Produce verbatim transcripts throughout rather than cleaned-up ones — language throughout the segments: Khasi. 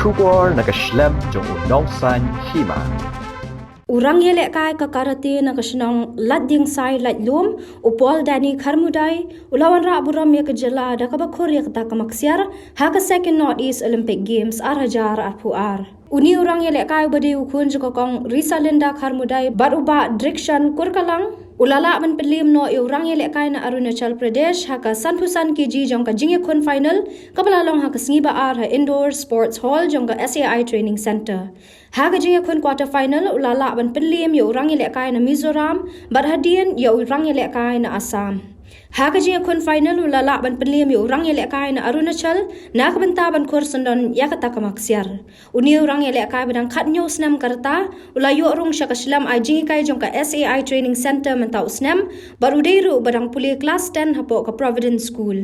Khubor na ka shlem jong u Nongsaiñ Hima. U rang ïalehkai ka karate na ka shnong Laitdingsai Laitlum, u Paul Danny Kharmudai, u la wanrah burom ïa ka jylla da kaba khur ïa kata ka maksiar ha ka Second North East Olympic Games ar hajar arphew ar. Une u rang ïalehkai uba dei u khun jong ka kong Risalinda Kharmudai bad u Bah Drikshan Kurkalang, u la lah ban pynliem noh ïa u rang ïalehkai na Arunachal Pradesh ha ka sanphew san kg jong ka jingïakhun final kaba la long ha ka sngi ba ar ha Indoor Sports Hall jong ka S A I Training Centre. Ha ka jingïakhun quarter final u la lah ban pynliem ïa u rang ïalehkai na Mizoram bad hadien ïa u rang ïalehkai na Assam. Ha ka jingïakhun final u la lah ban pynliem ïa u rang ïalehkai na Arunachal na ka bynta ban khur syndon ïa kata ka maksiar. Une u rang ïalehkai ba dang khathynñiew snem ka rta u la ïoh rung sha ka shlem ai jinghikai jong ka S A I Training Centre mynta u snem bad u dei ruh ba dang pule klas ten hapoh ka Providence School.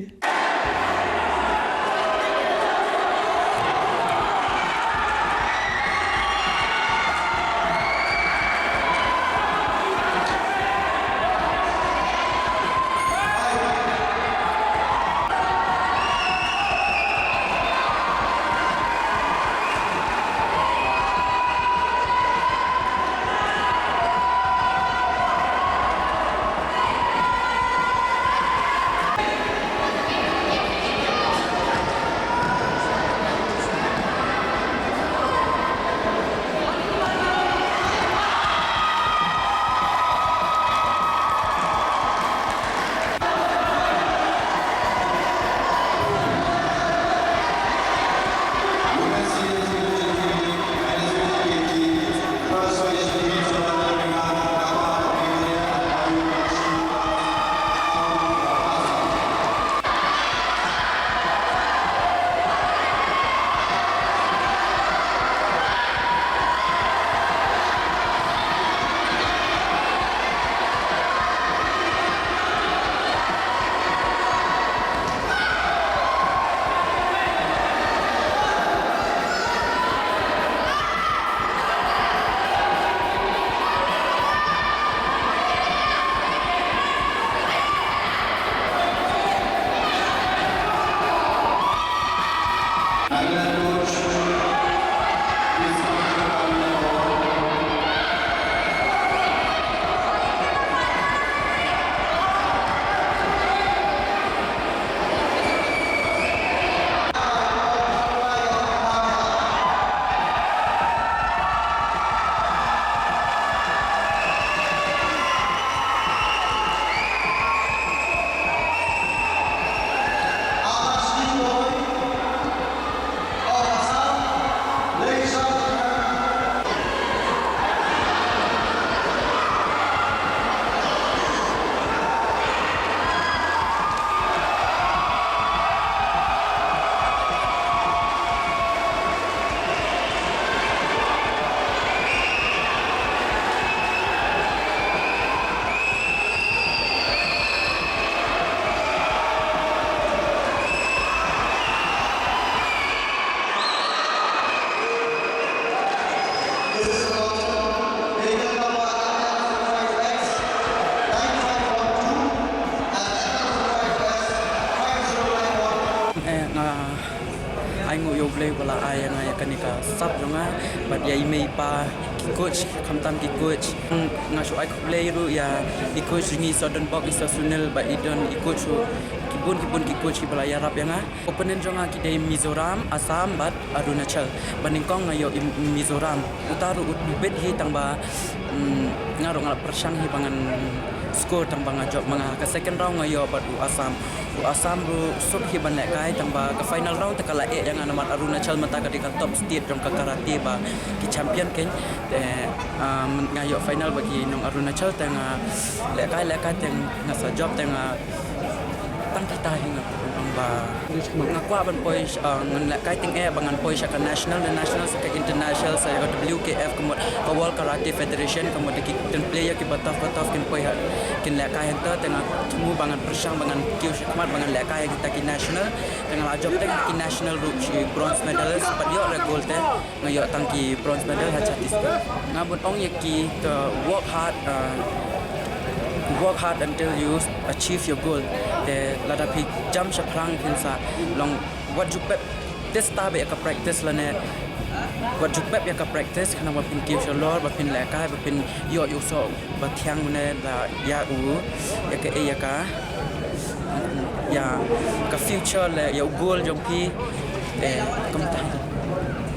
Eh, nga ai nguh ïa U Blei ba la ai ïa nga ïa kane ka sap jong nga bad ïa i mei i pa, ki coach, khamtam ki coach. Nga shu ai khublei ruh ïa i coach jong ngi, i Sir Donbok, i Sir Sunil bad i don i coach ruh, ki bun ki bun ki coach kiba la ïarap ïa nga. Opponent jong nga ki dei Mizoram, Assam bad Arunachal. Ba nyngkong nga ïoh i Mizoram. Uta ruh u bit hi tang ba, mm, nga ruh nga la pyrshang hi ba ngan score tang ba nga jop ma nga. Ka second round nga ïoh bad u Assam. U Assam ruh suk hi ban lehkai tang ba ka final round te ka la eh ïa nga namar Arunachal mynta ka dei ka top state jong ka karate ba ki champion kein. Te, um, nga ïoh final bad ki nong Arunachal te nga lehkai lehkai te nga sa jop te nga tang kita hi nga ong ba nga kwah ban poi, ah, ngan lehkai tyngeh ba ngan poi sha ka national, na national sa ka international, sa ka W K F, ka mut ka World Karate Federation, ka mut ki, kin plie ïa kiba tough ba tough kin poi ha, kin lehkai hangta. Te nga thmu ba ngan pyrshang ba ngan kiew shakhmat ba ngan lehkai ïa kita ki national. Te nga la jop te ki national ruh shi bronze medalist, pat ïoh re gold te. Nga ïoh tang ki bronze medal ha Chhattisgarh. Nga bun ong ïa ki to work hard, uh, work hard until you achieve your goal. Te lada phi jam shaphrang phin sa long wat ju pep test ta be ka practice lane Wat ju pep ïa ka practice, khnang ba phin kiew shalor, ba phin lehkai, ba phin ïoh ïa u soh ba thiang mynne ba ïa u, ïa ka, eh, ïa ka, ïa ka future leh ïa u goal jong phi. Eh, kumta.